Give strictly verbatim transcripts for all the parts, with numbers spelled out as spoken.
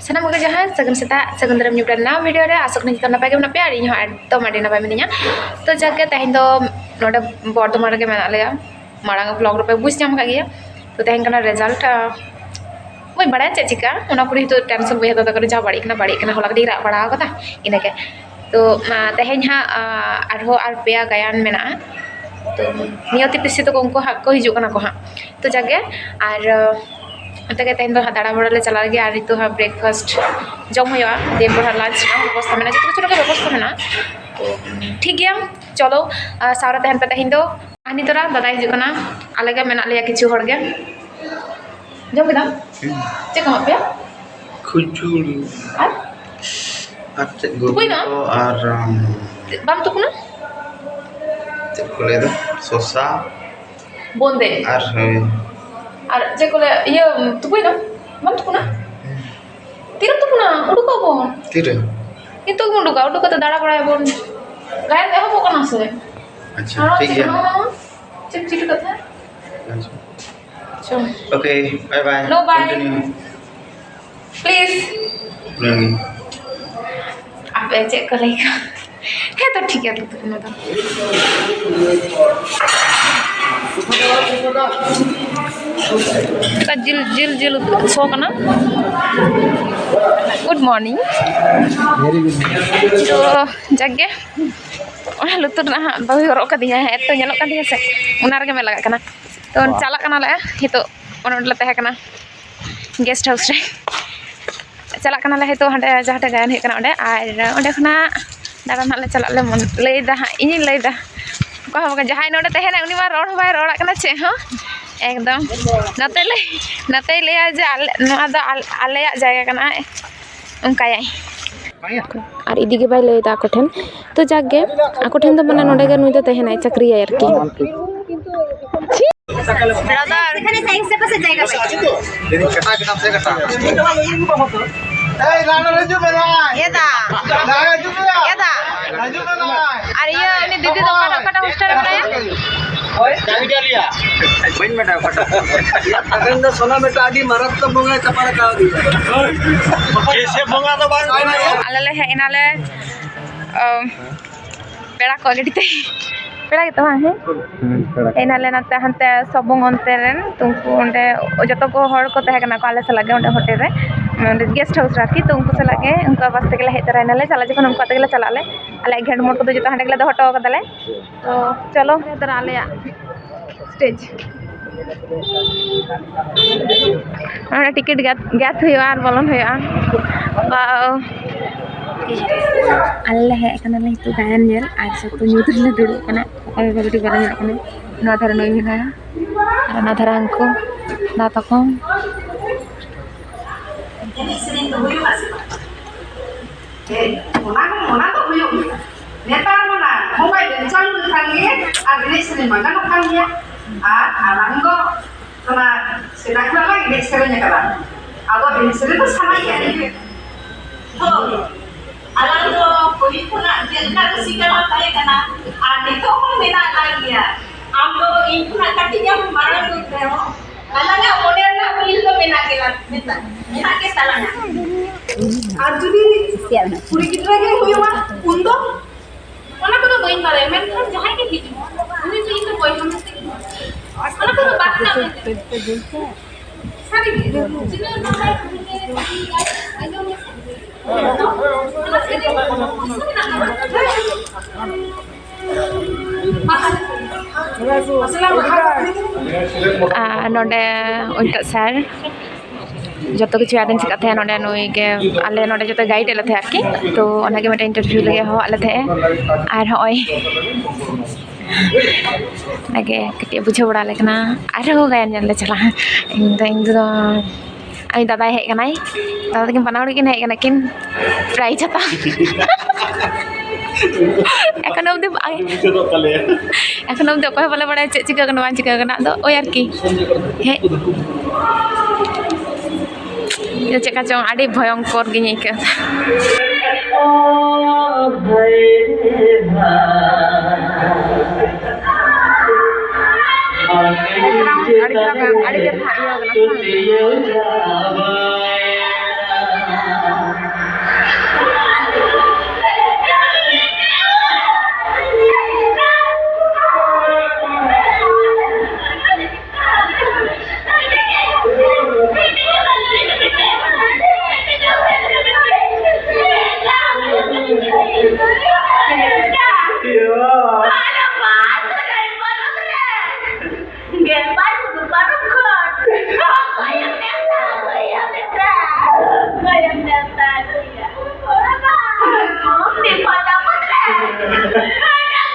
ᱥᱟᱱᱟᱢ ᱠᱚᱜᱮ ᱡᱚᱦᱟᱨ, ᱥᱟᱹᱜᱩᱱ ᱥᱮᱛᱟᱜ, ᱥᱟᱹᱜᱩᱱ ᱫᱟᱨᱟᱢ ᱧᱩᱯ ᱨᱮ ᱱᱟᱣᱟ ᱵᱷᱤᱰᱤᱭᱳ ᱨᱮ᱾ ᱟᱥᱚᱜ ᱠᱟᱹᱱᱟᱹᱧ ᱡᱚᱛᱚ ᱱᱟᱯᱟᱭ ᱜᱮ ᱢᱮᱱᱟᱜ ᱯᱮᱭᱟ ᱟᱨ ᱤᱧ ᱦᱚᱸ ᱮᱠᱫᱚᱢ ᱟᱹᱰᱤ ᱱᱟᱯᱟᱭ ᱢᱤᱱᱟᱹᱧᱟ᱾ ᱛᱚ ᱡᱟᱠ ᱜᱮ, ᱛᱮᱦᱮᱧ ᱫᱚ ᱱᱚᱰᱮ ᱵᱚᱨᱫᱷᱚᱢᱟᱱ ᱨᱮᱜᱮ ᱢᱮᱱᱟᱜ ᱞᱮᱭᱟ᱾ ᱢᱟᱲᱟᱝ ᱵᱞᱚᱜ ᱨᱮᱯᱮ ᱵᱩᱡᱽ ᱧᱟᱢ ᱟᱠᱟᱫ ᱜᱮᱭᱟ᱾ ᱛᱚ ᱛᱮᱦᱮᱧ ᱠᱟᱱᱟ ᱨᱮᱡᱟᱞᱴ, ᱵᱟᱹᱧ ᱵᱟᱲᱟᱭᱟ ᱪᱮᱫ ᱪᱤᱠᱟᱹᱜᱼᱟ, ᱚᱱᱟ ᱠᱚᱨᱮ ᱱᱤᱛᱚᱜ ᱴᱮᱱᱥᱚᱱ ᱵᱟᱹᱧ ᱦᱟᱛᱟᱣ ᱫᱟ, ᱠᱟᱨᱚᱱ ᱡᱟᱦᱟᱸ ᱵᱟᱹᱲᱤᱡ ᱠᱟᱱᱟ ᱵᱟᱹᱲᱤᱡ ᱠᱟᱱᱟ, ᱦᱚᱞᱟ ᱠᱟᱹᱴᱤᱡ ᱨᱟᱜ ᱵᱟᱲᱟ ᱟᱠᱟᱫᱟ ᱤᱱᱟᱹᱜᱮ᱾ ᱛᱚ ᱛᱮᱦᱮᱧ ᱦᱟᱸᱜ ᱟᱨᱦᱚᱸ ᱟᱨ ᱯᱮᱭᱟ ᱜᱟᱭᱟᱱ ᱢᱮᱱᱟᱜᱼᱟ᱾ ᱛᱚ ᱱᱤᱭᱚᱛᱤ ᱯᱤᱥᱤ ᱛᱟᱠᱚ ᱩᱱᱠᱩ ᱦᱟᱸᱜ ᱠᱚ ᱦᱤᱡᱩᱜ ᱠᱟᱱᱟ ᱠᱚ ᱦᱟᱸᱜ᱾ ᱛᱚ ᱡᱟᱠ ᱜᱮ, ᱟᱨ ᱚᱱᱛᱮ ᱜᱮ ᱛᱮᱦᱮᱧ ᱫᱚ ᱦᱟᱸᱜ ᱫᱟᱬᱟ ᱵᱟᱲᱟ ᱞᱮ ᱪᱟᱞᱟᱜ ᱞᱟᱹᱜᱤᱫ᱾ ᱟᱨ ᱱᱤᱛᱚᱜ ᱦᱟᱸᱜ ᱵᱨᱮᱠᱯᱷᱟᱥᱴ ᱡᱚᱢ ᱦᱩᱭᱩᱜᱼᱟ, ᱫᱤᱭᱮ ᱯᱚᱨ ᱦᱟᱸᱜ ᱞᱟᱧᱪ ᱨᱮᱱᱟᱜ ᱵᱮᱵᱚᱥᱛᱷᱟ ᱢᱮᱱᱟᱜᱼᱟ, ᱡᱚᱛᱚ ᱠᱤᱪᱷᱩ ᱨᱮᱜᱮ ᱵᱮᱵᱚᱥᱛᱷᱟ ᱢᱮᱱᱟᱜᱼᱟ᱾ ᱛᱚ ᱴᱷᱤᱠ ᱜᱮᱭᱟ, ᱪᱚᱞᱚ, ᱟᱨ ᱥᱟᱶᱨᱮ ᱛᱟᱦᱮᱱ ᱯᱮ ᱛᱮᱦᱮᱧ ᱫᱚ᱾ ᱟᱨ ᱱᱤᱛᱚᱜ ᱫᱟᱫᱟᱭ ᱦᱤᱡᱩᱜ ᱠᱟᱱᱟ, ᱟᱞᱮ ᱜᱮ ᱢᱮᱱᱟᱜ ᱞᱮᱭᱟ ᱠᱤᱪᱷᱩ ᱦᱚᱲ ᱜᱮ᱾ ᱡᱚᱢ ᱠᱮᱫᱟᱢ? ᱪᱮᱫ ᱠᱚ ᱮᱢᱟᱜ ᱯᱮᱭᱟ? ᱠᱷᱩᱪᱩᱲᱤ᱾ ᱟᱨ? ᱟᱨ ᱪᱮᱫ ᱛᱩᱯᱩᱭ ᱱᱟᱢ? ᱜᱩᱲ ᱠᱚ ᱟᱨ, ᱟᱢ, ᱵᱟᱢ ᱛᱩᱯᱩᱱᱟ? ᱪᱮᱫ ᱠᱚ ᱞᱟᱹᱭ ᱫᱚ? ᱥᱚᱥᱟ᱾ ᱵᱚᱱᱫᱮ᱾ ᱟᱨ, ᱦᱳᱭ᱾ ᱟᱨ ᱪᱮᱫ ᱠᱚ ᱞᱟᱹᱭᱟ, ᱤᱭᱟᱹ, ᱛᱩᱯᱩᱭ ᱱᱟᱢ? ᱵᱟᱢ ᱛᱩᱯᱩᱱᱟ? ᱛᱤᱨᱮᱢ ᱛᱩᱯᱩᱱᱟ? ᱩᱰᱩᱠᱚᱜ ᱟᱵᱚᱱ᱾ ᱛᱤᱨᱮ? ᱱᱤᱛᱚᱜ ᱜᱮᱵᱚᱱ ᱩᱰᱩᱠᱟ, ᱩᱰᱩᱠ ᱠᱟᱛᱮ ᱫᱟᱬᱟ ᱵᱟᱲᱟᱭᱟᱵᱚᱱ᱾ ᱜᱟᱭᱟᱱ ᱮᱦᱚᱵᱚᱜ ᱠᱟᱱᱟ ᱥᱮ? ᱟᱪᱪᱷᱟ, ᱦᱚᱸ, ᱴᱷᱤᱠ ᱜᱮᱭᱟ᱾ ᱦᱚᱸ, ᱪᱮᱫ ᱪᱤᱠᱟᱹ ᱠᱟᱛᱷᱟ? ᱟᱪᱪᱷᱟ᱾ ᱪᱚ᱾ Okay, bye bye. No, bye. Continue. Please. ᱦᱩᱸ᱾ ᱟᱯᱮ ᱪᱮᱫ ᱠᱚ ᱞᱟᱹᱭ ᱠᱚ? ᱦᱮᱸ ᱛᱚ, ᱴᱷᱤᱠ ᱜᱮᱭᱟ, ᱛᱚ, ᱚᱱᱟ ᱫᱚ᱾ ᱚᱱᱠᱟ ᱡᱤᱞ, ᱡᱤᱞ, ᱡᱤᱞ ᱩᱛᱩ ᱥᱚ ᱠᱟᱱᱟ᱾ Good morning. Very good morning. ᱛᱚ, ᱡᱟᱠ ᱜᱮ, ᱚᱱᱟ ᱞᱩᱛᱩᱨ ᱨᱮᱱᱟᱜ ᱦᱟᱸᱜ ᱵᱟᱹᱦᱩᱭ ᱦᱚᱨᱚᱜ ᱠᱟᱫᱤᱧᱟ, ᱦᱮᱸ, ᱮᱛᱚ ᱧᱮᱞᱚᱜ ᱠᱟᱱ ᱛᱤᱧᱟ ᱥᱮ, ᱚᱱᱟ ᱨᱮᱜᱮ ᱢᱮᱫ ᱞᱟᱜᱟᱜ ᱠᱟᱱᱟ᱾ ᱛᱚ, ᱪᱟᱞᱟᱜ ᱠᱟᱱᱟᱞᱮ ᱱᱤᱛᱚᱜ, ᱚᱱᱮ ᱚᱸᱰᱮ ᱞᱮ ᱛᱟᱦᱮᱸ ᱠᱟᱱᱟ᱾ ᱜᱮᱥᱴ ᱦᱟᱣᱩᱥ ᱨᱮ᱾ ᱪᱟᱞᱟᱜ ᱠᱟᱱᱟᱞᱮ ᱦᱤᱛᱚᱜ ᱦᱟᱸᱰᱮ ᱡᱟᱦᱟᱸ ᱴᱷᱮᱱ ᱜᱟᱭᱟᱱ ᱦᱩᱭᱩᱜ ᱠᱟᱱᱟ ᱚᱸᱰᱮ, ᱟᱨ ᱚᱸᱰᱮ ᱠᱷᱚᱱᱟᱜ ᱫᱟᱬᱟᱱ ᱦᱟᱸᱜ ᱞᱮ ᱪᱟᱞᱟᱜ ᱞᱮ ᱢᱚᱱ ᱞᱟᱹᱭᱫᱟ ᱦᱟᱸᱜ, ᱤᱧᱤᱧ ᱞᱟᱹᱭᱫᱟ᱾ ᱚᱠᱟ ᱦᱚᱸ ᱵᱟᱝ, ᱡᱟᱦᱟᱸᱭ ᱱᱚᱸᱰᱮ ᱛᱟᱦᱮᱱᱟᱭ ᱩᱱᱤ ᱢᱟ ᱨᱚᱲ ᱦᱚᱸ ᱵᱟᱭ ᱨᱚᱲᱟᱜ ᱠᱟᱱᱟ ᱪᱮᱫ ᱦᱚᱸ᱾ ᱮᱠᱫᱚᱢ ᱱᱚᱛᱮ ᱞᱟᱹᱭ, ᱱᱚᱛᱮᱭ ᱞᱟᱹᱭᱟ ᱡᱮ ᱟᱞᱮ, ᱱᱚᱣᱟ ᱫᱚ ᱟᱞ-, ᱟᱞᱮᱭᱟᱜ ᱡᱟᱭᱜᱟ ᱠᱟᱱᱟ, ᱚᱱᱠᱟᱭᱟᱭ᱾ ᱟᱨ ᱤᱫᱤ ᱜᱮ ᱵᱟᱭ ᱞᱟᱹᱭᱫᱟ ᱟᱠᱚ ᱴᱷᱮᱱ᱾ ᱛᱚ ᱡᱟᱠ ᱜᱮ, ᱟᱠᱚ ᱴᱷᱮᱱ ᱫᱚ ᱢᱟᱱᱮ ᱱᱚᱸᱰᱮ ᱜᱮ ᱱᱩᱭ ᱫᱚ ᱛᱟᱦᱮᱱᱟᱭ, ᱪᱟᱹᱠᱨᱤᱭᱟᱭ ᱟᱨᱠᱤ᱾ ᱵᱨᱟᱫᱟᱨ, ᱮᱠᱷᱟᱱᱮ ᱥᱟᱭᱤᱰ ᱥᱮ ᱯᱟᱥᱮ ᱡᱟᱭᱜᱟ ᱯᱮ? ᱠᱟᱴᱟ ᱠᱮᱫᱟᱢ ᱥᱮ ᱠᱟᱴᱟ? ᱮᱭ, ᱞᱟᱲᱟ ᱦᱤᱡᱩᱜ ᱢᱮ, ᱞᱟᱲᱟ᱾ ᱮᱫᱟ᱾ ᱞᱟᱲᱟ ᱦᱤᱡᱩᱜ ᱢᱮ᱾ ᱮᱫᱟ᱾ ᱦᱤᱡᱩᱜ ᱢᱮ, ᱞᱟᱲᱟ᱾ ᱟᱨ ᱤᱭᱟᱹ, ᱩᱱᱤ ᱫᱤᱫᱤ ᱫᱚ ᱚᱠᱟᱴᱟᱜ, ᱚᱠᱟᱴᱟᱜ ᱦᱳᱥᱴᱮᱞ ᱨᱮ ᱢᱮᱱᱟᱭᱟ? ᱪᱟᱵᱤ ᱪᱟᱞᱤᱭᱟ᱾ ᱵᱟᱹᱧ ᱵᱟᱰᱟᱭᱟ ᱚᱠᱟᱴᱟᱜ᱾ ᱟᱵᱮᱱ ᱫᱚ ᱥᱚᱱᱟ ᱵᱮᱴᱟ ᱟᱹᱰᱤ ᱢᱟᱨᱟᱝ ᱛᱚ ᱵᱚᱸᱜᱟᱭ ᱛᱟᱯᱟᱨ ᱠᱟᱣᱫᱮᱭᱟ᱾ ᱠᱮᱥᱮ ᱵᱚᱸᱜᱟ ᱫᱚ ᱵᱟᱝ ᱠᱟᱱᱟ᱾ ᱟᱞᱮ ᱞᱮ ᱦᱮᱡ ᱮᱱᱟᱞᱮ, ᱚ, ᱯᱮᱲᱟ ᱠᱚ ᱜᱟᱹᱰᱤ ᱛᱮ᱾ ᱯᱮᱲᱟ ᱜᱮᱛᱚ ᱵᱟᱝ, ᱦᱮᱸ? ᱦᱮᱸ, ᱯᱮᱲᱟ ᱠᱚ᱾ ᱦᱮᱡ ᱮᱱᱟᱞᱮ ᱱᱟᱛᱮ ᱦᱟᱱᱛᱮ ᱥᱚᱵᱚᱝ ᱚᱱᱛᱮ ᱨᱮᱱ, ᱛᱚ ᱩᱱᱠᱩ ᱚᱸᱰᱮ ᱡᱚᱛᱚ ᱠᱚ ᱦᱚᱲ ᱠᱚ ᱛᱟᱦᱮᱸ ᱠᱟᱱᱟ ᱠᱚ ᱟᱞᱮ ᱥᱟᱞᱟᱜ ᱜᱮ ᱚᱸᱰᱮ ᱦᱳᱴᱮᱞ ᱨᱮ, ᱚᱸᱰᱮ ᱜᱮᱥᱴ ᱦᱟᱣᱩᱥ ᱨᱮ ᱟᱨᱠᱤ᱾ ᱛᱚ ᱩᱱᱠᱩ ᱥᱟᱞᱟᱜ ᱜᱮ, ᱩᱱᱠᱩᱣᱟᱜ ᱵᱟᱥ ᱛᱮᱜᱮ ᱞᱮ ᱦᱮᱡ ᱛᱚᱨᱟᱭᱮᱱᱟᱞᱮ᱾ ᱪᱟᱞᱟᱜ ᱡᱚᱠᱷᱚᱱ ᱩᱱᱠᱩᱣᱟᱜ ᱛᱮᱜᱮ ᱞᱮ ᱪᱟᱞᱟᱜ ᱟᱞᱮ᱾ ᱟᱞᱮᱭᱟᱜ ᱜᱷᱮᱸᱴ ᱢᱳᱲ ᱠᱚᱫᱚ ᱡᱚᱛᱚ ᱦᱟᱸᱰᱮ ᱜᱮᱞᱮ ᱫᱚᱦᱚ ᱦᱚᱴᱚ ᱠᱟᱫᱟᱞᱮ᱾ ᱛᱚ ᱪᱚᱞᱚ ᱛᱚᱨᱟ ᱟᱞᱮᱭᱟᱜ ᱥᱴᱮᱡᱽ᱾ ᱚᱱᱟ ᱴᱤᱠᱤᱴ ᱜᱮᱫ, ᱜᱮᱫ ᱦᱩᱭᱩᱜᱼᱟ ᱟᱨ ᱵᱚᱞᱚᱱ ᱦᱩᱭᱩᱜᱼᱟ᱾ ᱵᱟᱣ᱾ ᱟᱞᱮ ᱞᱮ ᱦᱮᱡ ᱟᱠᱟᱱᱟᱞᱮ ᱱᱤᱛᱚᱜ ᱜᱟᱭᱟᱱ ᱧᱮᱞ, ᱟᱨ ᱥᱚᱠᱛᱚ ᱧᱩᱛ ᱨᱮᱞᱮ ᱫᱩᱲᱩᱵ ᱟᱠᱟᱱᱟ᱾ ᱚᱠᱚᱭ ᱦᱚᱸ ᱠᱟᱹᱴᱤᱡ ᱵᱟᱞᱮ ᱧᱮᱞᱚᱜ ᱠᱟᱱᱟ᱾ ᱱᱚᱣᱟ ᱫᱷᱟᱨᱮ ᱱᱩᱭ ᱢᱮᱱᱟᱭᱟ, ᱟᱨ ᱚᱱᱟ ᱫᱷᱟᱨᱮ ᱩᱱᱠᱩ ᱫᱟ ᱛᱟᱠᱚ᱾ ᱮᱱᱮᱡ ᱥᱮᱨᱮᱧ ᱫᱚ ᱦᱩᱭᱩᱜᱼᱟ ᱥᱮ ᱵᱟᱝ? ᱦᱮᱸ, ᱚᱱᱟ ᱦᱚᱸ, ᱚᱱᱟ ᱫᱚ ᱦᱩᱭᱩᱜ ᱜᱮᱭᱟ᱾ ᱱᱮᱛᱟᱨ ᱢᱟ ᱱᱟ ᱢᱳᱵᱟᱭᱤᱞ ᱨᱮ ᱪᱟᱹᱞᱩ ᱞᱮᱠᱷᱟᱱ ᱜᱮ ᱟᱨ ᱮᱱᱮᱡ ᱥᱮᱨᱮᱧ ᱢᱟ ᱜᱟᱱᱚᱜ ᱠᱟᱱ ᱜᱮᱭᱟ᱾ ᱟᱨ ᱟᱞᱟᱝ ᱫᱚ ᱚᱱᱟ ᱥᱮᱫᱟᱭ ᱠᱷᱚᱱᱟᱜ ᱞᱟᱝ ᱮᱱᱮᱡ ᱥᱮᱨᱮᱧ ᱟᱠᱟᱫᱟ᱾ ᱟᱫᱚ ᱮᱱᱮᱡ ᱥᱮᱨᱮᱧ ᱫᱚ ᱥᱟᱱᱟᱭᱮᱫ ᱞᱮᱭᱟ᱾ ᱦᱳᱭ, ᱟᱞᱟᱝ ᱫᱚ ᱯᱟᱹᱦᱤᱞ ᱠᱷᱚᱱᱟᱜ ᱪᱮᱫ ᱞᱮᱠᱟ ᱨᱩᱥᱤᱠᱟ ᱞᱟᱝ ᱛᱟᱦᱮᱸ ᱠᱟᱱᱟ ᱟᱨ ᱱᱤᱛᱚᱜ ᱦᱚᱸ ᱢᱮᱱᱟᱜ ᱟᱠᱟᱫ ᱜᱮᱭᱟ᱾ ᱟᱢ ᱫᱚ ᱤᱧ ᱠᱷᱚᱱᱟᱜ ᱠᱟᱹᱴᱤᱡ ᱮᱢ ᱢᱟᱨᱟᱝ ᱠᱚᱜ ᱨᱮᱦᱚᱸ ᱟᱞᱟᱝᱟᱜ ᱢᱚᱱᱮ ᱨᱮᱱᱟᱜ ᱢᱤᱞ ᱫᱚ ᱢᱮᱱᱟᱜ ᱜᱮ, ᱢᱮᱱᱟᱜ, ᱢᱮᱱᱟᱜ ᱜᱮ ᱛᱟᱞᱟᱝᱟ᱾ ᱟᱨ ᱡᱩᱫᱤ ᱠᱩᱲᱤ ᱜᱤᱫᱽᱨᱟᱹ ᱜᱮ ᱦᱩᱭᱩᱜᱼᱟ, ᱩᱱ ᱫᱚ ᱚᱱᱟ ᱠᱚᱫᱚ ᱵᱟᱹᱧ ᱵᱟᱲᱟᱭᱟ, ᱢᱮᱱᱠᱷᱟᱱ ᱡᱟᱦᱟᱸᱭ ᱜᱮ ᱦᱤᱡᱩᱜ, ᱩᱱᱤ ᱫᱚ ᱤᱧ ᱫᱚ ᱵᱚᱭᱦᱟ ᱢᱮᱱᱛᱮ ᱜᱮ᱾ ᱚᱱᱟ ᱠᱚᱫᱚ ᱵᱟᱫ ᱠᱟᱜ ᱢᱮ᱾ ᱥᱟᱹᱨᱤ ᱜᱮ, ᱛᱤᱱᱟᱹᱜ ᱱᱟᱯᱟᱭ ᱠᱩᱲᱤ ᱜᱤᱫᱽᱨᱟᱹ ᱟᱸᱡᱚᱢ ᱞᱮᱠᱷᱟᱱ᱾ ᱟᱨ ᱱᱚᱰᱮ ᱩᱱᱤᱴᱟᱜ ᱥᱟᱨ ᱡᱚᱛᱚ ᱠᱤᱪᱷᱩ arrange ᱟᱠᱟᱫ ᱛᱟᱦᱮᱸᱫ ᱱᱚᱰᱮ, ᱱᱩᱭ ᱜᱮ ᱟᱞᱮ ᱱᱚᱰᱮ ᱡᱚᱛᱚ guide ᱮᱫ ᱞᱮ ᱛᱟᱦᱮᱸᱫ ᱟᱨᱠᱤ᱾ ᱛᱚ ᱚᱱᱟᱜᱮ ᱢᱤᱫᱴᱮᱱ interview ᱞᱟᱹᱜᱤᱫ ᱦᱚᱦᱚᱣᱟᱫ ᱞᱮ ᱛᱟᱦᱮᱸᱫ᱾ ᱟᱨ ᱦᱚᱸᱜᱼᱚᱭ ᱚᱱᱟᱜᱮ ᱠᱟᱹᱴᱤᱡ ᱵᱩᱡᱷᱟᱹᱣ ᱵᱟᱲᱟ ᱟᱞᱮ ᱠᱟᱱᱟ, ᱟᱨᱦᱚᱸ ᱜᱟᱭᱟᱱ ᱧᱮᱞ ᱞᱮ ᱪᱟᱞᱟᱜᱼᱟ᱾ ᱤᱧ ᱫᱚ, ᱤᱧ ᱫᱚ ᱟᱭᱳ ᱫᱟᱫᱟᱭ ᱦᱮᱡ ᱠᱟᱱᱟᱭ, ᱫᱟᱫᱟ ᱛᱟᱹᱠᱤᱱ ᱵᱟᱱᱟ ᱦᱚᱲ ᱠᱤᱱ ᱦᱮᱡ ᱠᱟᱱᱟ ᱠᱤᱱ prize ᱦᱟᱛᱟᱣ᱾ ᱮᱠᱷᱚᱱ ᱚᱵᱫᱤ ᱟᱭ-, ᱮᱠᱷᱚᱱ ᱚᱵᱫᱤ ᱚᱠᱚᱭ ᱦᱚᱸ ᱵᱟᱞᱮ ᱵᱟᱲᱟᱭᱟ ᱪᱮᱫ ᱪᱤᱠᱟᱹ ᱠᱟᱱᱟ ᱵᱟᱝ ᱪᱤᱠᱟᱹ ᱠᱟᱱᱟ, ᱟᱫᱚ ᱳᱭ ᱟᱨᱠᱤ᱾ ᱦᱮᱡ ᱪᱮᱫᱠᱟ ᱪᱚᱝ ᱟᱹᱰᱤ ᱵᱷᱚᱭᱚᱝᱠᱚᱨ ᱜᱤᱧ ᱟᱹᱭᱠᱟᱹᱣ ᱮᱫᱟ᱾ ᱟᱹᱰᱤ ᱪᱮᱦᱨᱟ, ᱟᱹᱰᱤ ᱪᱮᱦᱨᱟ ᱤᱭᱟᱹ ᱠᱟᱱᱟ ᱥᱮ ᱵᱟᱝ? ᱜᱮᱞᱵᱟᱨ ᱠᱩᱫᱩᱢ ᱯᱟᱨᱚᱢ ᱠᱷᱚᱱ᱾ ᱚᱠᱚᱭᱮᱢ ᱢᱮᱛᱟ, ᱚᱠᱚᱭᱮᱢ ᱢᱮᱛᱟ, ᱚᱠᱚᱭᱮᱢ ᱢᱮᱛᱟ,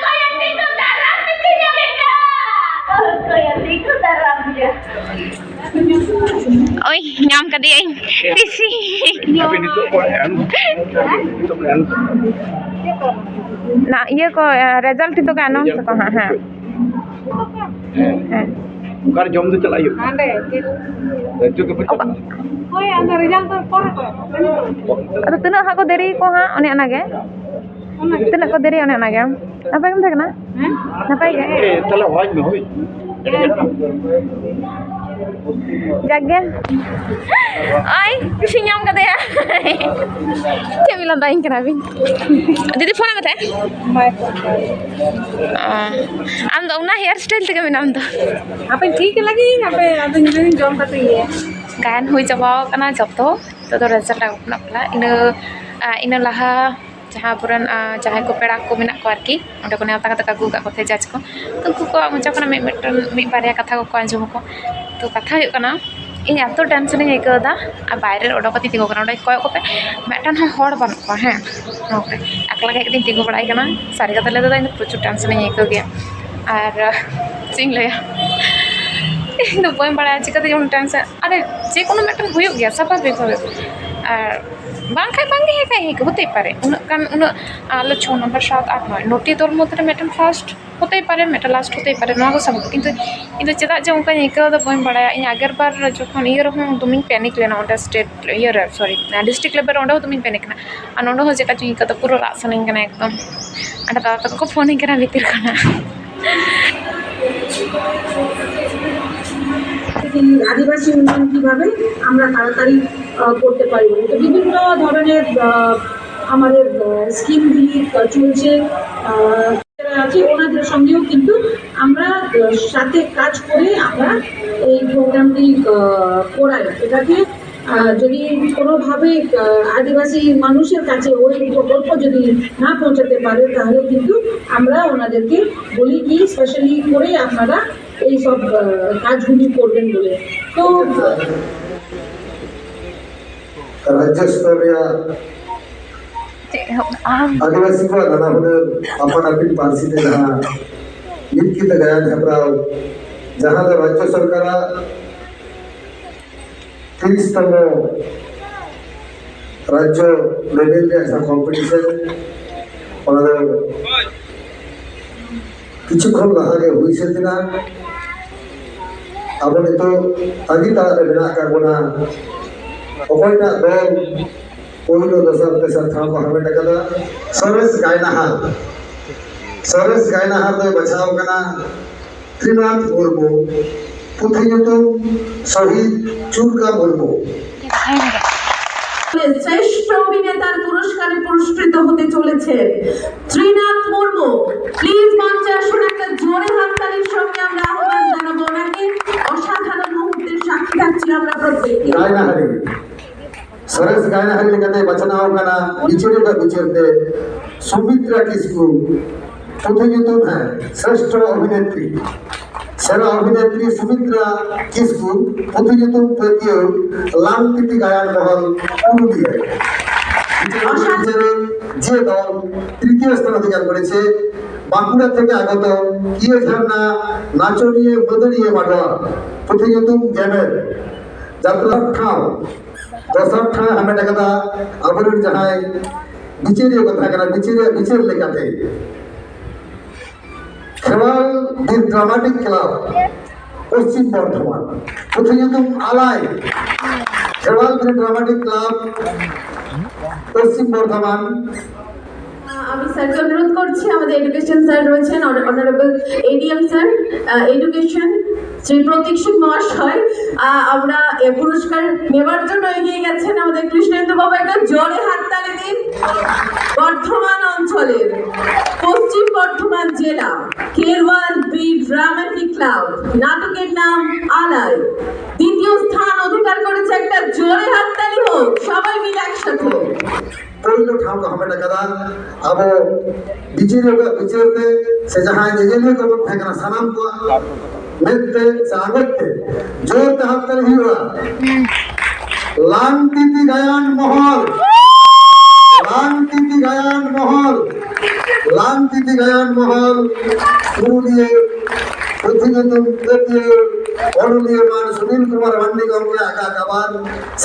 ᱚᱠᱚᱭᱮᱢ ᱢᱮᱛᱟ? ᱳᱭ, ᱧᱟᱢ ᱠᱟᱫᱮᱭᱟᱹᱧ ᱯᱤᱥᱤ᱾ ᱟᱯᱮ ᱱᱤᱛᱚᱜ ᱠᱚ ᱮᱢ, ᱱᱤᱛᱚᱜ ᱠᱚ ᱮᱢ᱾ ᱱᱟ, ᱤᱭᱟᱹ ᱠᱚ, ᱨᱮᱡᱟᱞᱴ ᱱᱤᱛᱚᱜ ᱠᱚ ᱟᱱᱟᱣᱩᱱᱥ ᱟᱠᱚ ᱦᱟᱸᱜ, ᱦᱮᱸ᱾ ᱦᱮᱸ᱾ ᱚᱠᱟᱨᱮ ᱡᱚᱢ ᱫᱚ ᱪᱟᱞᱟᱜ ᱦᱩᱭᱩᱜᱼᱟ? ᱦᱟᱸᱰᱮ᱾ ᱱᱤᱛᱚᱜ ᱜᱮᱯᱮ ᱪᱟᱞᱟᱜᱼᱟ? ᱦᱳᱭ, ᱟᱫᱚ ᱨᱮᱡᱟᱞᱴ ᱫᱚ ᱯᱚᱨᱮ ᱠᱚ ᱮᱢᱟ᱾ ᱟᱫᱚ ᱛᱤᱱᱟᱹᱜ ᱦᱟᱸᱜ ᱠᱚ ᱫᱮᱨᱤ ᱠᱚ ᱦᱟᱸᱜ, ᱚᱱᱮ ᱚᱱᱟᱜᱮ᱾ ᱛᱤᱱᱟᱹᱜ ᱠᱚ ᱫᱮᱨᱤ, ᱚᱱᱮ ᱚᱱᱟᱜᱮ᱾ ᱱᱟᱯᱟᱭ ᱜᱮᱢ ᱛᱟᱦᱮᱸ ᱠᱟᱱᱟ? ᱦᱮᱸ? ᱱᱟᱯᱟᱭ ᱜᱮ? ᱮ, ᱛᱟᱦᱞᱮ ᱦᱚᱦᱚᱧ ᱢᱮ, ᱦᱳᱭ᱾ ᱡᱟᱠ ᱜᱮ᱾ ᱳᱭ, ᱠᱩᱥᱤ ᱧᱟᱢ ᱠᱟᱫᱮᱭᱟ᱾ ᱪᱮᱫ ᱵᱤᱱ ᱞᱟᱸᱫᱟᱭᱤᱧ ᱠᱟᱱᱟ ᱵᱤᱱ? ᱫᱤᱫᱤ, ᱯᱷᱳᱱ ᱢᱮ ᱛᱟᱦᱮᱸ᱾ ᱵᱟᱭ ᱯᱷᱳᱱ ᱠᱟᱫᱟ᱾ ᱚ, ᱟᱢ ᱫᱚ ᱚᱱᱟ ᱦᱮᱭᱟᱨ ᱥᱴᱟᱭᱤᱞ ᱛᱮᱜᱮ ᱢᱮᱱᱟᱢ ᱫᱚ᱾ ᱦᱟᱯᱮ ᱴᱷᱤᱠ ᱞᱟᱹᱜᱤᱫ, ᱦᱟᱯᱮ ᱟᱫᱚᱧ ᱞᱟᱹᱭᱫᱟᱹᱧ ᱡᱚᱢ ᱠᱟᱛᱮ ᱤᱭᱟᱹ᱾ ᱜᱟᱭᱟᱱ ᱦᱩᱭ ᱪᱟᱵᱟᱣ ᱠᱟᱱᱟ ᱡᱚᱛᱚ᱾ ᱱᱤᱛᱚᱜ ᱫᱚ ᱨᱮᱡᱟᱞᱴ ᱟᱹᱜᱩ ᱨᱮᱱᱟᱜ ᱯᱟᱞᱟ᱾ ᱤᱱᱟᱹ, ᱟ, ᱤᱱᱟᱹ ᱞᱟᱦᱟ ᱡᱟᱦᱟᱸ ᱟᱵᱚᱨᱮᱱ, ᱟ, ᱡᱟᱦᱟᱸᱭ ᱠᱚ ᱯᱮᱲᱟ ᱠᱚ ᱢᱮᱱᱟᱜ ᱠᱚᱣᱟ ᱟᱨᱠᱤ, ᱚᱸᱰᱮ ᱠᱚ ᱱᱮᱣᱛᱟ ᱠᱟᱛᱮ ᱠᱚ ᱟᱹᱜᱩ ᱟᱠᱟᱫ ᱠᱚ ᱛᱟᱦᱮᱸᱫ ᱡᱟᱡᱽ ᱠᱚ, ᱛᱚ ᱩᱱᱠᱩ ᱠᱚᱣᱟᱜ ᱢᱚᱪᱟ ᱠᱷᱚᱱᱟᱜ ᱢᱤᱫ ᱢᱤᱫᱴᱮᱱ, ᱢᱤᱫ ᱵᱟᱨᱭᱟ ᱠᱟᱛᱷᱟ ᱠᱚᱠᱚ ᱟᱸᱡᱚᱢ ᱟᱠᱚ᱾ ᱛᱚ ᱠᱟᱛᱷᱟ ᱦᱩᱭᱩᱜ ᱠᱟᱱᱟ, ᱤᱧ ᱮᱛᱚ ᱴᱮᱱᱥᱚᱱᱤᱧ ᱟᱹᱭᱠᱟᱹᱣ ᱮᱫᱟ, ᱟᱨ ᱵᱟᱭᱨᱮ ᱨᱮ ᱚᱰᱚᱠ ᱠᱟᱛᱮᱧ ᱛᱤᱸᱜᱩ ᱠᱟᱱᱟ, ᱚᱸᱰᱮ ᱠᱚᱭᱚᱜ ᱠᱟᱛᱮ ᱢᱤᱫᱴᱟᱝ ᱦᱚᱸ ᱦᱚᱲ ᱵᱟᱹᱱᱩᱜ ᱠᱚᱣᱟ᱾ ᱦᱮᱸ, ᱱᱚᱣᱟ ᱠᱚᱨᱮ ᱮᱠᱞᱟ ᱜᱮ ᱦᱮᱡ ᱠᱟᱛᱮᱧ ᱛᱤᱸᱜᱩ ᱵᱟᱲᱟᱭ ᱠᱟᱱᱟ᱾ ᱥᱟᱹᱨᱤ ᱠᱟᱛᱷᱟ ᱞᱟᱹᱭ ᱛᱮᱫᱚ ᱤᱧ ᱫᱚ ᱯᱨᱚᱪᱩᱨ ᱴᱮᱱᱥᱚᱱᱤᱧ ᱟᱹᱭᱠᱟᱹᱣ ᱜᱮᱭᱟ, ᱟᱨ ᱪᱮᱫ ᱤᱧ ᱞᱟᱹᱭᱟ, ᱤᱧ ᱫᱚ ᱵᱟᱹᱧ ᱵᱟᱲᱟᱭᱟ ᱪᱤᱠᱟᱹᱛᱮ ᱡᱮᱢᱚᱱ ᱴᱮᱱᱥᱚᱱ, ᱟᱨᱮ, ᱡᱮᱠᱳᱱᱳ ᱢᱤᱫᱴᱮᱱ ᱦᱩᱭᱩᱜ ᱜᱮᱭᱟ ᱥᱟᱵᱷᱟᱵᱤᱠ ᱵᱷᱟᱵᱮ, ᱟᱨ ᱵᱟᱝᱠᱷᱟᱡ ᱵᱟᱝᱜᱮ ᱦᱮᱡ ᱠᱷᱟᱡ ᱦᱮᱡ ᱦᱚᱛᱮ ᱯᱟᱨᱮ᱾ ᱩᱱᱟᱹᱜ ᱜᱟᱱ, ᱩᱱᱟᱹᱜ, ᱟᱞᱮ ᱪᱷᱚ ᱱᱚᱢᱵᱚᱨ, ᱥᱟᱛ, ᱟᱴ, ᱱᱚᱭ, ᱱᱚᱴᱤ ᱫᱚᱞ ᱢᱚᱫᱽᱫᱷᱮ ᱨᱮ ᱢᱤᱫᱴᱮᱱ ᱯᱷᱟᱥᱴ ᱦᱚᱛᱮ ᱯᱟᱨᱮ, ᱢᱤᱫᱴᱮᱱ ᱞᱟᱥᱴ ᱦᱚᱛᱮ ᱯᱟᱨᱮ, ᱱᱚᱣᱟ ᱠᱚ ᱥᱟᱵ᱾ ᱠᱤᱱᱛᱩ ᱤᱧ ᱫᱚ ᱪᱮᱫᱟᱜ ᱡᱮ ᱚᱱᱠᱟᱧ ᱟᱹᱭᱠᱟᱹᱣ ᱮᱫᱟ ᱵᱟᱹᱧ ᱵᱟᱲᱟᱭᱟ᱾ ᱤᱧ ᱟᱜᱮᱨ ᱵᱟᱨ ᱡᱚᱠᱷᱚᱱ ᱤᱭᱟᱹ ᱨᱮᱦᱚᱸ ᱫᱚᱢᱮᱧ ᱯᱮᱱᱤᱠ ᱞᱮᱱᱟ, ᱚᱸᱰᱮ ᱥᱴᱮᱴ ᱤᱭᱟᱹ ᱨᱮ, ᱥᱚᱨᱤ, ᱰᱤᱥᱴᱨᱤᱠᱴ ᱞᱮᱵᱮᱞ ᱨᱮ, ᱚᱸᱰᱮ ᱦᱚᱸ ᱫᱚᱢᱮᱧ ᱯᱮᱱᱤᱠ ᱠᱟᱱᱟ᱾ ᱟᱨ ᱱᱚᱸᱰᱮ ᱦᱚᱸ ᱪᱮᱫ ᱞᱮᱠᱟ ᱪᱚᱧ ᱟᱹᱭᱠᱟᱹᱣ ᱮᱫᱟ, ᱯᱩᱨᱟᱹ ᱨᱟᱜ ᱥᱟᱱᱟᱧ ᱠᱟᱱᱟ ᱮᱠᱫᱚᱢ᱾ ᱟᱨ ᱫᱟᱫᱟ ᱛᱟᱠᱚ ᱠᱚ ᱯᱷᱳᱱᱤᱧ ᱠᱟᱱᱟ ᱵᱷᱤᱛᱤᱨ ᱠᱷᱚᱱᱟᱜ᱾ আদিবাসী উন্নয়ন কিভাবে আমরা তাড়াতাড়ি আহ, করতে পারি। তো বিভিন্ন ধরনের আহ, আমাদের স্কিমগুলি চলছে, আহ, যারা আছে ওনাদের সঙ্গেও কিন্তু আমরা আহ, সাথে কাজ করে আমরা এই প্রোগ্রামটি আহ, করাই। এটাকে আহ, যদি কোনোভাবে আহ, আদিবাসী মানুষের কাছে ওই প্রকল্প যদি না পৌঁছাতে পারে, তাহলে কিন্তু আমরা ওনাদেরকে বলি কি স্পেশালি করে আপনারা এই সব আহ, কাজগুলি করবেন বলে। তো ᱨᱟᱡᱽᱡᱚ ᱥᱛᱚᱨ ᱨᱮᱭᱟᱜ ᱟᱹᱫᱤᱵᱟᱹᱥᱤ ᱠᱚᱣᱟᱜ ᱱᱟᱱᱟ ᱦᱩᱱᱟᱹᱨ ᱟᱯᱟᱱ ᱟᱹᱯᱤᱱ ᱯᱟᱹᱨᱥᱤ ᱛᱮ ᱡᱟᱦᱟᱸ ᱢᱤᱫ ᱠᱤᱛᱟᱹ ᱜᱟᱭᱟᱱ ᱦᱮᱯᱨᱟᱣ, ᱡᱟᱦᱟᱸ ᱫᱚ ᱨᱟᱡᱽᱡᱚ ᱥᱚᱨᱠᱟᱨᱟᱜ ᱛᱤᱨᱤᱥ ᱛᱚᱢᱚ ᱨᱟᱡᱽᱡᱚ ᱞᱮᱵᱮᱞ ᱨᱮᱭᱟᱜ ᱡᱟᱦᱟᱸ ᱠᱚᱢᱯᱤᱴᱤᱥᱚᱱ, ᱚᱱᱟ ᱫᱚ ᱠᱤᱪᱷᱩ ᱠᱷᱚᱱ ᱞᱟᱦᱟ ᱜᱮ ᱦᱩᱭ ᱥᱟᱹᱛ ᱮᱱᱟ᱾ ᱟᱵᱚ ᱱᱤᱛᱚᱜ ᱛᱟᱺᱜᱤ ᱛᱟᱲᱟᱜ ᱨᱮ ᱢᱮᱱᱟᱜ ᱟᱠᱟᱫ ᱵᱚᱱᱟ, ᱚᱠᱚᱭᱴᱟᱜ ᱫᱚᱞ ᱯᱳᱭᱞᱳ, ᱫᱚᱥᱟᱨ, ᱛᱮᱥᱟᱨ ᱴᱷᱟᱶ ᱠᱚ ᱦᱟᱢᱮᱴ ᱟᱠᱟᱫᱟ᱾ ᱥᱚᱨᱮᱥ ᱜᱟᱭᱱᱟᱦᱟᱨ, ᱥᱚᱨᱮᱥ ᱜᱟᱭᱱᱟᱦᱟᱨ ᱫᱚᱭ ᱵᱟᱪᱷᱟᱣ ᱠᱟᱱᱟ ᱛᱨᱤᱱᱟᱛᱷ ᱢᱩᱨᱢᱩ, ᱯᱩᱛᱷᱤ ᱧᱩᱛᱩᱢ ᱥᱚᱦᱤᱫ ᱪᱩᱨᱠᱟ ᱢᱩᱨᱢᱩ। শ্রেষ্ঠ অভিনেতার পুরস্কারে পুরস্কৃত হতে চলেছেন ত্রিনাথ মুর্মু। প্লিজ মঞ্চে আসুন, একটা জোরে হাততালির সঙ্গে আমরা আহ্বান জানাবো ওনাকে। অসাধারণ মুহূর্তের সাক্ষী থাকছি আমরা প্রত্যেকে। ᱜᱟᱭᱱᱟᱦᱟᱨᱤ, ᱥᱚᱨᱮᱥ ᱜᱟᱭᱱᱟᱦᱟᱨᱤ ᱞᱮᱠᱟᱛᱮ ᱵᱟᱪᱷᱱᱟᱣ ᱠᱟᱱᱟ ᱵᱤᱪᱟᱹᱨᱤᱭᱟᱹ ᱠᱚᱣᱟᱜ ᱵᱤᱪᱟᱹᱨ ᱛᱮ ᱥᱩᱢᱤᱛᱨᱟ ᱠᱤᱥᱠᱩ, ᱯᱩᱛᱷᱤ ᱧᱩᱛᱩᱢ ᱦᱮᱸ ᱥᱨᱮᱥᱴᱷᱚ ᱚᱵᱷᱤᱱᱮᱛᱨᱤ, ᱥᱮᱨᱟ ᱚᱵᱷᱤᱱᱮᱛᱨᱤ ᱥᱩᱢᱤᱛᱨᱟ ᱠᱤᱥᱠᱩ, ᱯᱩᱛᱷᱤ ᱧᱩᱛᱩᱢ ᱯᱟᱹᱛᱭᱟᱹᱣ ᱞᱟᱝᱛᱤᱛᱤ ᱜᱟᱭᱟᱱ ᱢᱚᱦᱚᱞ ᱯᱩᱨᱩᱞᱤᱭᱟᱹ। ᱡᱮ ᱫᱚᱞ ᱛᱨᱤᱛᱤᱭᱚ ᱥᱛᱷᱟᱱ ᱚᱫᱷᱤᱠᱟᱨ ᱠᱚᱨᱮছে। বাঁকুড়া থেকে আগত ইয়ে ঝারনা নাচনীয় ᱢᱟᱹᱫᱟᱹᱲᱤᱭᱟᱹ ᱢᱟᱰᱣᱟ, ᱯᱩᱛᱷᱤ ᱧᱩᱛᱩᱢ ᱜᱮᱢᱮᱨ, ᱡᱟᱛᱨᱟ ᱴᱷᱟᱶ, ᱫᱚᱥᱟᱨ ᱴᱷᱟᱶ ᱦᱟᱢᱮᱴ ᱟᱠᱟᱫᱟ ᱟᱵᱚᱨᱮᱱ ᱡᱟᱦᱟᱸᱭ ᱵᱤᱪᱟᱹᱨᱤᱭᱟᱹ ᱠᱚ ᱛᱟᱦᱮᱸ ᱠᱟᱱᱟ, ᱵᱤᱪᱟᱹᱨᱤᱭᱟᱹ ᱵᱤᱪᱟᱹᱨ ᱞᱮᱠᱟᱛᱮ ᱠᱷᱮᱨᱣᱟᱞ ᱵᱤᱨ ᱰᱨᱟᱢᱟᱴᱤᱠ ᱠᱞᱟᱵᱽ ᱯᱚᱥᱪᱤᱢ ᱵᱚᱨᱫᱷᱚᱢᱟᱱ, ᱯᱩᱛᱷᱤ ᱧᱩᱛᱩᱢ ᱟᱞᱟᱭ, ᱠᱷᱮᱨᱣᱟᱞ ᱵᱤᱨ ᱰᱨᱟᱢᱟᱴᱤᱠ ᱠᱞᱟᱵᱽ ᱯᱚᱥᱪᱤᱢ ᱵᱚᱨᱫᱷᱚᱢᱟᱱ, আমি স্যারকে অনুরোধ করছি, আমাদের এডুকেশন স্যার রয়েছেন, honourable ADM sir, education, Shri Pratik Singh মহাশয়। আহ, আমরা এ পুরস্কার নেওয়ার জন্য এগিয়ে গেছেন আমাদের কৃষ্ণেন্দু বাবু, একটা জোরে হাততালি দিন। বর্ধমান অঞ্চলের পশ্চিম বর্ধমান জেলা, কেরওয়াল বি ড্রামাটিক ক্লাব, নাটকের নাম আলাই, দ্বিতীয় স্থান অধিকার করেছে। একটা জোরে হাততালি হোক, সবাই মিলে একসাথে। ᱯᱳᱭᱞᱳ ᱴᱷᱟᱶ ᱠᱚ ᱦᱟᱢᱮᱴ ᱟᱠᱟᱫᱟ᱾ ᱟᱵᱚ ᱵᱤᱪᱟᱹᱨᱤᱭᱟᱹ ᱠᱚᱣᱟᱜ ᱵᱤᱪᱟᱹᱨ ᱛᱮ ᱥᱮ ᱡᱟᱦᱟᱸᱭ ᱧᱮᱧᱮᱞᱤᱭᱟᱹ ᱠᱚᱵᱚᱱ ᱛᱟᱦᱮᱸ ᱠᱟᱱᱟ, ᱥᱟᱱᱟᱢ ᱠᱚᱣᱟᱜ ᱢᱮᱫ ᱛᱮ ᱥᱮ ᱟᱸᱜᱚᱪ ᱛᱮ ᱡᱳᱨ ᱛᱮ ᱦᱟᱛ ᱛᱟᱹᱞᱤ ᱦᱩᱭᱩᱜᱼᱟ᱾ ᱞᱟᱝᱛᱤᱛᱤ ᱜᱟᱭᱟᱱ ᱢᱚᱦᱚᱞ, ᱞᱟᱝᱛᱤᱛᱤ ᱜᱟᱭᱟᱱ ᱢᱚᱦᱚᱞ, ᱞᱟᱝᱛᱤᱛᱤ ᱜᱟᱭᱟᱱ ᱢᱚᱦᱚᱞ, ᱯᱩᱨᱩᱞᱤᱭᱟᱹ ᱯᱩᱛᱷᱤ ᱧᱩᱛᱩᱢ ᱠᱟᱹᱯᱤᱭᱟᱹ ᱚᱱᱚᱞᱤᱭᱟᱹ ᱢᱟᱱ ᱥᱩᱱᱤᱞ ᱠᱩᱢᱟᱨ ᱢᱟᱱᱰᱤ ᱜᱚᱢᱠᱮᱭᱟᱜ ᱟᱠᱟ ᱠᱟᱵᱟᱨ᱾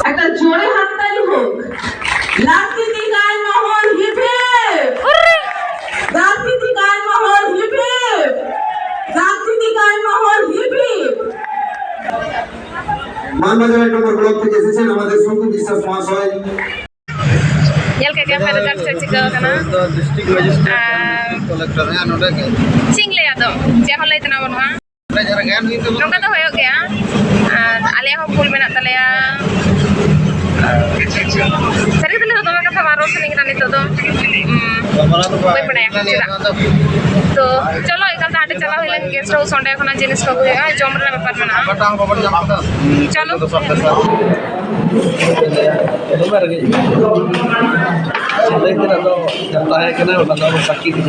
একটা জোরে হাততালি হোক। লাংতিতি গায়ন মহল হিপ হিপ। লাংতিতি গায়ন মহল হিপ হিপ। লাংতিতি গায়ন মহল হিপ হিপ। মানবাজার এক নম্বর ব্লক থেকে এসেছেন আমাদের শঙ্কু বিশ্বাস মহাশয়। ᱧᱮᱞ ᱠᱮᱫ ᱜᱮᱭᱟᱯᱮ ᱨᱮᱡᱟᱞᱴ ᱪᱮᱫ ᱪᱤᱠᱟᱹ ᱟᱠᱟᱱᱟ᱾ ᱰᱤᱥᱴᱨᱤᱠᱴ ᱢᱮᱡᱤᱥᱴᱨᱮᱴ ᱟᱨ ᱠᱚᱞᱮᱠᱴᱚᱨ ᱦᱮᱸ ᱱᱚᱰᱮ ᱜᱮ᱾ ᱪᱮᱫ ᱤᱧ ᱞᱟᱹᱭᱟ, ᱟᱫᱚ ᱪᱮᱫ ᱦᱚᱸ ᱞᱟᱹᱭ ᱛᱮᱱᱟᱜ ᱵᱟᱹᱱᱩᱜᱼᱟ᱾ ᱱᱚᱰᱮ ᱡᱟᱦᱟᱸ ᱜᱟᱭᱟᱱ ᱦᱩᱭᱩᱜ ᱛᱟᱵᱚᱱᱟ᱾ ᱱᱚᱝᱠᱟ ᱫᱚ ᱦᱩᱭᱩᱜ ᱜᱮᱭᱟ, ᱟᱨ ᱟᱞᱮᱭᱟᱜ ᱦᱚᱸ ᱵᱷᱩᱞ ᱢᱮᱱᱟᱜ ᱛᱟᱞᱮᱭᱟ᱾ ᱥᱟᱹᱨᱤ ᱠᱟᱛᱷᱟ ᱞᱟᱹᱭ ᱫᱚ ᱫᱚᱢᱮ ᱠᱟᱛᱷᱟ ᱵᱟᱝ ᱨᱚᱲ ᱥᱟᱱᱟᱧ ᱠᱟᱱᱟ ᱱᱤᱛᱚᱜ ᱫᱚ᱾ ᱦᱩᱸ, ᱚᱱᱟ ᱫᱚ ᱵᱟᱹᱧ ᱵᱟᱲᱟᱭᱟ ᱪᱮᱫᱟᱜ᱾ ᱛᱚ ᱪᱚᱞᱚ, ᱮᱠᱟᱞ ᱛᱮ ᱦᱟᱸᱰᱮ ᱪᱟᱞᱟᱣ ᱦᱩᱭ ᱞᱮᱱ, ᱜᱮᱥᱴ ᱦᱟᱣᱩᱥ, ᱚᱸᱰᱮ ᱠᱷᱚᱱᱟᱜ ᱡᱤᱱᱤᱥ ᱠᱚ ᱟᱹᱜᱩ ᱦᱩᱭᱩᱜᱼᱟ, ᱡᱚᱢ ᱨᱮᱱᱟᱜ ᱵᱮᱯᱟᱨ ᱢᱮᱱᱟᱜᱼᱟ᱾ ᱚᱠᱟᱴᱟᱜ ᱦᱚᱸ ᱵᱟᱵᱚᱱ ᱧᱟᱢ ᱠᱟᱫᱟ᱾ ᱪᱚᱞᱚ᱾ ᱫᱚᱢᱮ ᱨᱮᱸᱜᱮᱡ ᱜᱮᱭᱟ᱾ ᱞᱟᱹᱭ ᱛᱮᱱᱟᱜ ᱫᱚ ᱛᱟᱦᱮᱸ ᱠᱟᱱᱟ, ᱚᱱᱟ ᱫᱚ ᱥᱟᱹᱠᱷᱤ ᱜᱮ᱾